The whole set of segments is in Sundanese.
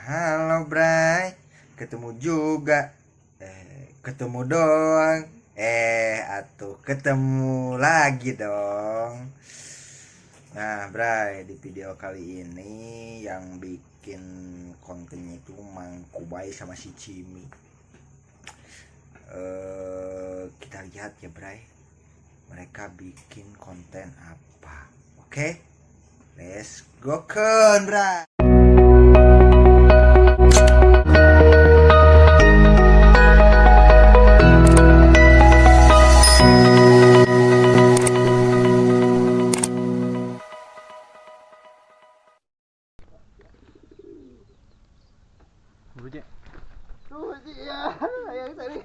Halo Bray, ketemu juga. Ketemu doang. Atuh ketemu lagi dong. Nah Bray, di video kali ini yang bikin kontennya itu Mang Kubay sama si Cimi. Kita lihat ya Bray, mereka bikin konten apa. Oke, let's go ke Bray. Tuh sih ya, yang tadi.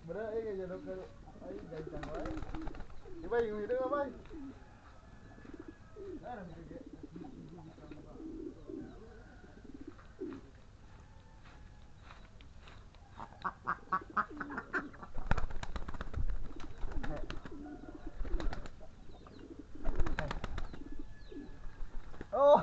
Bener ini jodoh ke ayo gancang wae. Coba yang hidup apa? Oh.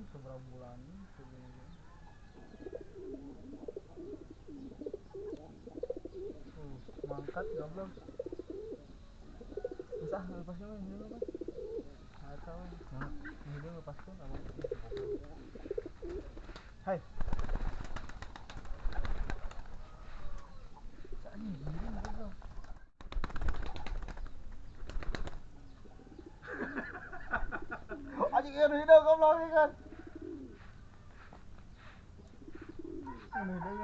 Seberapa bulan mangkat goblok. Bisa lepasnya mah dulu kan. Atau ini lepas tuh sama. Hai. Anjing goblok. Anjing ini goblok ini kan. Anjing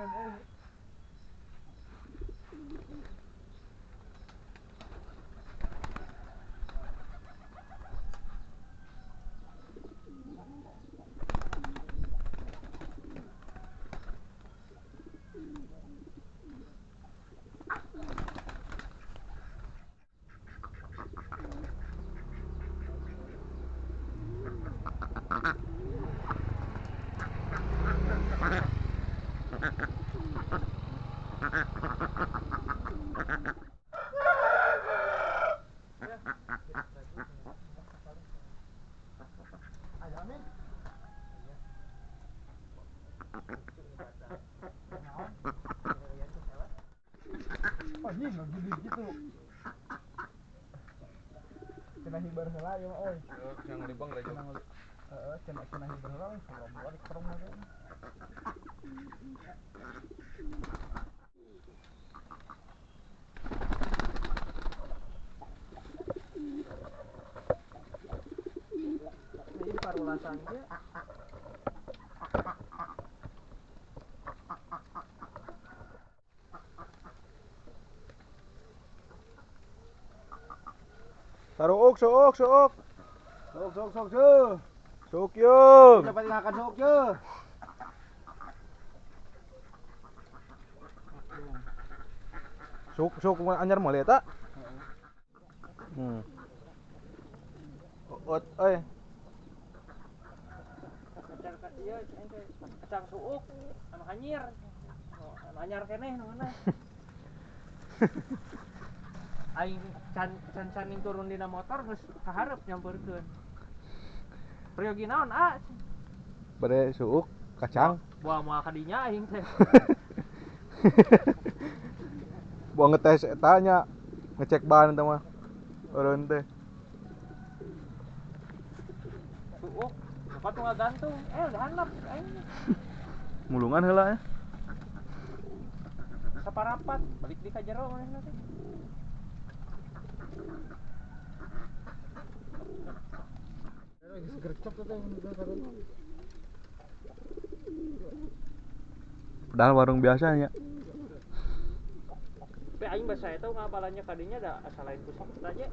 lagi gitu. Cenah hibar heula ieu mah euy. Cenah ngelibang rejo. Heeh, cenah cenah hibar heula langsung balik ke rumah teh. Jadi parulasan ge Taruok, sook, sook. Sook, sook, sook, sook. Sook yuk. Dapat makan sook yuk. Sook, sook anyar moal eta. Oot euy. Kacang ieu kacang suuk anu hanyir. Anu anyar keneh nu mana. Aing can can turun dina motor geus kaharep nyamperkeun. Peryogi naon ah? Bade suuk kacang. Buah moal kadinya aing teh. Buah ngetes eta nya, ngecek ban eta mah. Eureun teh. Suuk, bapak tuh ngagantung, udah handap aing. Mulungan heula ya. Saparapat, balik di ka jero manehna teh. Padahal warung biasanya. Tapi aing bahasa eta ngabalannya kadinya da asa lain ku sok aja.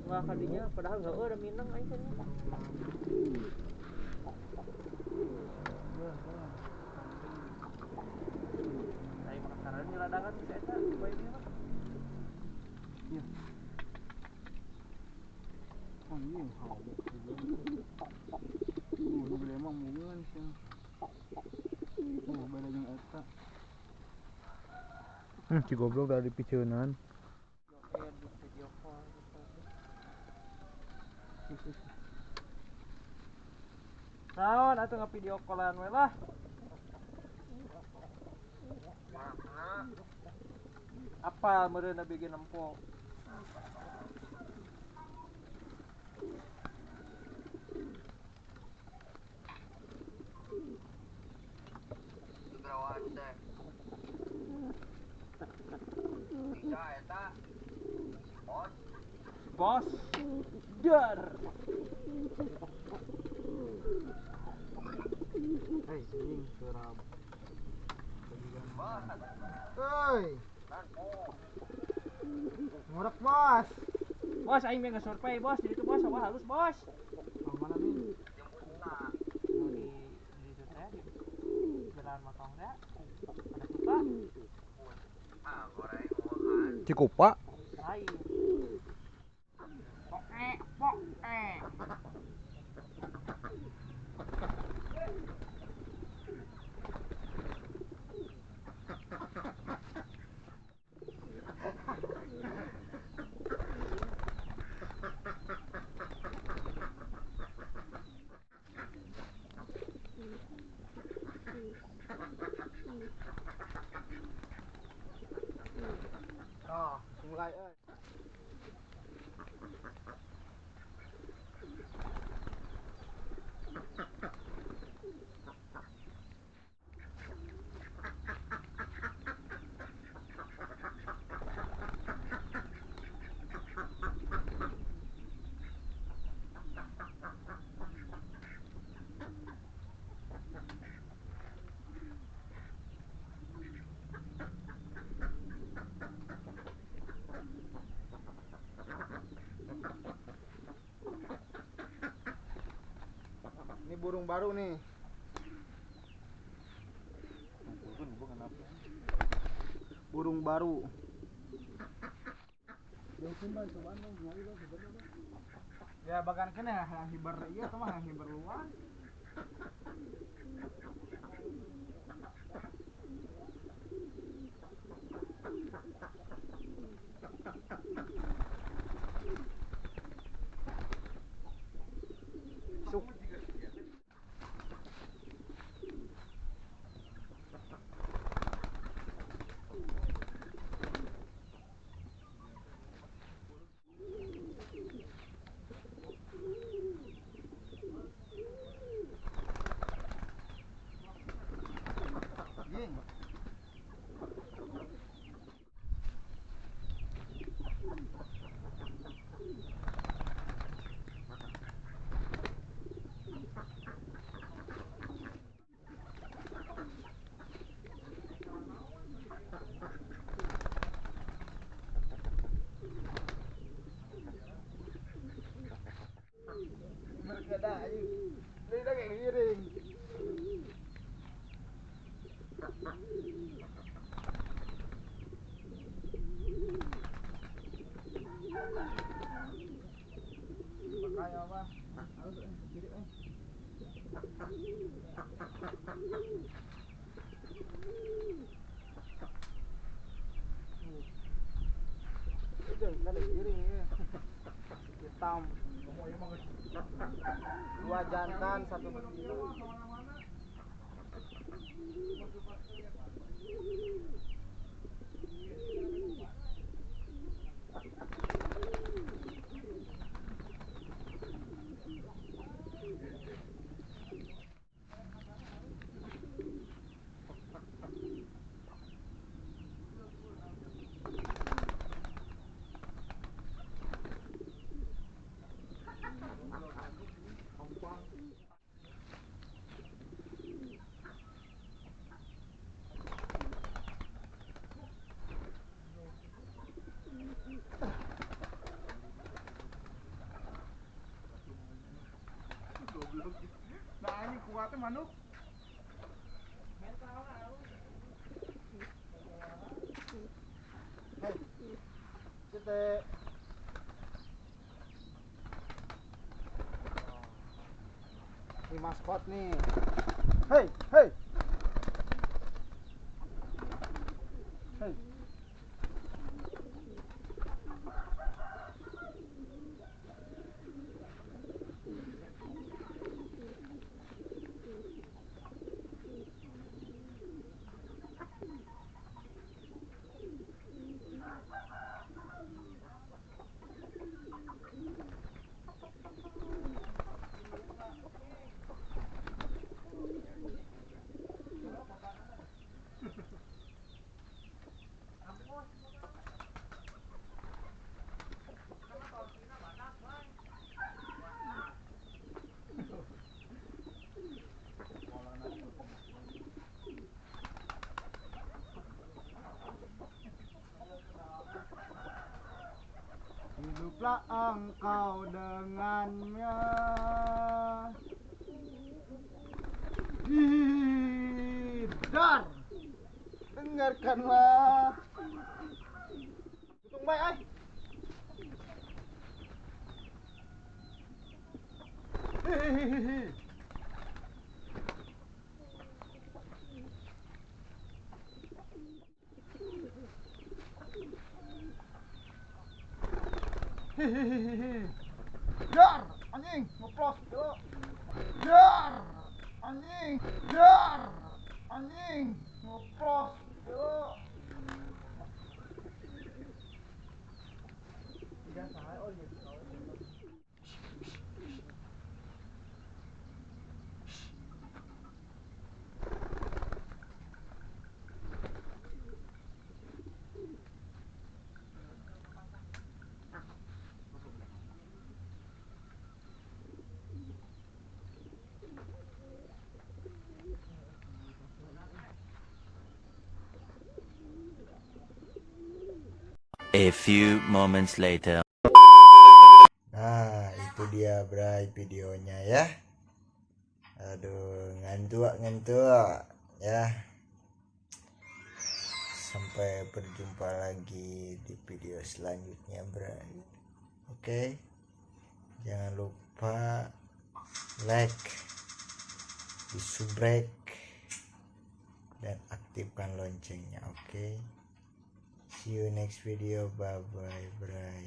Nggak kadinya padahal heueuh da mineng aing teh. Aing makanan nyeladangan bisa eta bae mah. Iya. Anjing, hawak. Beli emang mungan sih. Beda jeung eta. Si goblok dari piceunan. Video call gitu. Naon atuh ngavideo callan we lah. Apal meureun abi ge nempo. Bos dar. Hei, anjing serab. Hei. Ngorek, Bos. Bos aing mah nge-survey, Bos. Jadi itu Bos sawah halus, Bos. Yang mana nih? Di itu teh di jalan motong teh. Ada kupa. Cikupa. Lain. Poe, poe. Oh, mulai euy. Ini burung baru nih. Burung baru. Ya bahkan kena yang hiber iya sama yang hiber luar. Suk. Ada anjing. Ini udah kayak giring. Pakai apa? Harus kiri eh. Itu ada giring ya. Hitam. Dua jantan, satu betina. Nah ini kuatnya manuk. Hei, kita. Ini maskot nih. Hei, hei. Hei. Hiduplah engkau dengannya. Dar. Dengarkanlah. Tutung baik ai. Hihihihi. Hihihihi. Dar, anjing, ngeplos, yo. Dar, anjing, dar, anjing, ngeplos, yo. A few moments later. Nah, itu dia Bray videonya ya. Aduh, ngantuk ngantuk ya. Sampai berjumpa lagi di video selanjutnya, Bray. Oke. Jangan lupa like, di subrek, dan aktifkan loncengnya, oke? See you next video. Bye bye, Bray.